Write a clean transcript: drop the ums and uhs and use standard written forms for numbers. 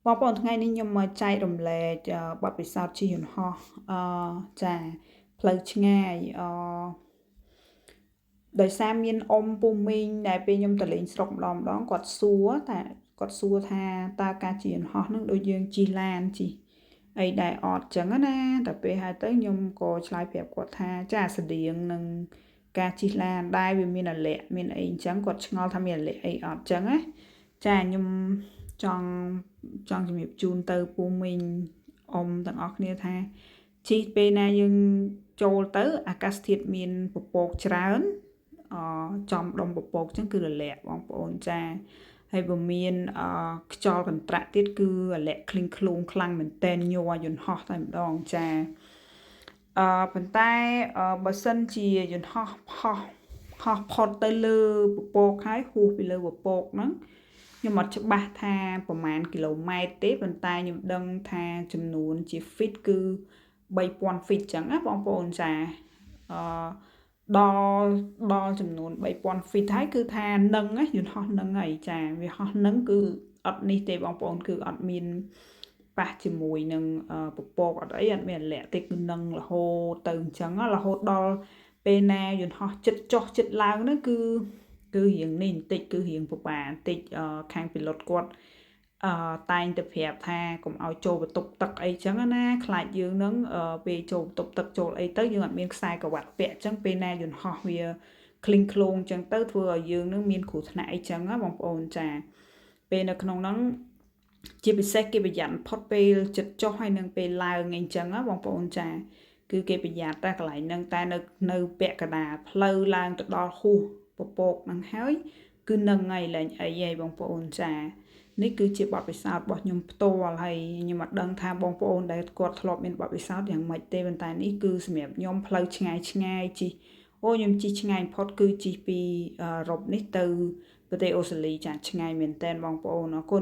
បងប្អូនថ្ងៃនេះខ្ញុំមកចែករំលែកបទពិសោធន៍ជិះយន្តហោះអឺចាផ្លូវឆ្ងាយអឺដោយសារមានអ៊ំពូមីងដែលពេលខ្ញុំទៅលេងស្រុកម្ដងម្ដងគាត់សួរថាគាត់សួរថាតើការជិះយន្តហោះហ្នឹងដូចយើងជិះឡានជិះអីដែរអត់ចឹងណាតែពេលហើយទៅខ្ញុំក៏ឆ្លើយប្រាប់គាត់ថាចាស្តៀងនឹងការជិះឡានដែរវាមានអាលក្ខមានអីអញ្ចឹងគាត់ឆ្ងល់ថាមានអាលក្ខអីអត់ចឹងណាចាខ្ញុំចង់ចង់ជំរាបជូនទៅពូមីងអ៊ំទាំងអស់គ្នាថាជិះពេលណាយើងចូលទៅអាកាសធាតុមានពពកច្រើនអចំដុំពពកចឹងគឺរលាក់បងប្អូនចាហើយបើមានអខ្យល់កន្ត្រាក់ទៀតគឺរលាក់ឃ្លីងឃ្លូងខ្លាំងមែនតែនញ័រយន្តហោះតែម្ដងចាអឺប៉ុន្តែបើសិនជាយន្តហោះហោះហោះផុតទៅលើពពកហើយហួសពីលើពពកហ្នឹងខ្ញុំអត់ច្បាស់ថាប្រហែលគីឡូម៉ែត្រទេប៉ុន្តែខ្ញុំដឹងថាចំនួនជា feet គឺ3000 feet ចឹងណាបងប្អូនចាអឺដល់ដល់ចំនួន3000 feet ហើយគឺថានឹងយន្តហោះនឹងហើយចាវាហោះនឹងគឺអត់នេះទេបងប្អូនគឺអត់មានប៉ះជាមួយនឹងពពកអត់អីអត់មានលាក់ទេគឺនឹងរហូតទៅអញ្ចឹងរហូតដល់ពេលណាយន្តហោះចិត្តចុះចិត្តឡើងហ្នឹងគឺគឺរៀងនេះបន្តិចគឺរៀងពិបាកបន្តិចខាង pilot គាត់អឺតែងតែប្រាប់ថាកុំឲ្យចូលបន្ទប់ទឹកអីចឹងណាខ្លាចយើងនឹងពេលចូលបន្ទប់ទឹកចូលអីទៅយើងអត់មានខ្សែក្រវ៉ាត់ពាក់ចឹងពេលណាយន្តហោះវាឃ្លីងឃ្លោងចឹងទៅធ្វើឲ្យយើងនឹងមានគ្រោះថ្នាក់អីចឹងណាបងប្អូនចាពេលនៅក្នុងហ្នឹងជាពិសេសគេប្រយ័ត្នផុតពេលចិត្តចុះហើយនឹងពេលឡើងអីចឹងណាបងប្អូនចាគឺគេប្រយ័ត្នតែកន្លែងហ្នឹងតែនៅនៅពាក់កណ្ដាលផ្លូវឡើងទៅដល់ហួសពពកហ្នឹងហើយគឺនឹងហើយលែងអីហើយបងប្អូនចានេះគឺជាបទពិសោធន៍របស់ខ្ញុំផ្ទាល់ហើយខ្ញុំអត់ដឹងថាបងប្អូនដែលគាត់ធ្លាប់មានបទពិសោធន៍យ៉ាងម៉េចទេប៉ុន្តែនេះគឺសម្រាប់ខ្ញុំផ្លូវឆ្ងាយឆ្ងាយជិះអូខ្ញុំជិះឆ្ងាយបំផុតគឺជិះពីអឺរ៉ុបនេះទៅប្រទេសអូស្ត្រាលីចាឆ្ងាយមែនតើបងប្អូនអរគុណ។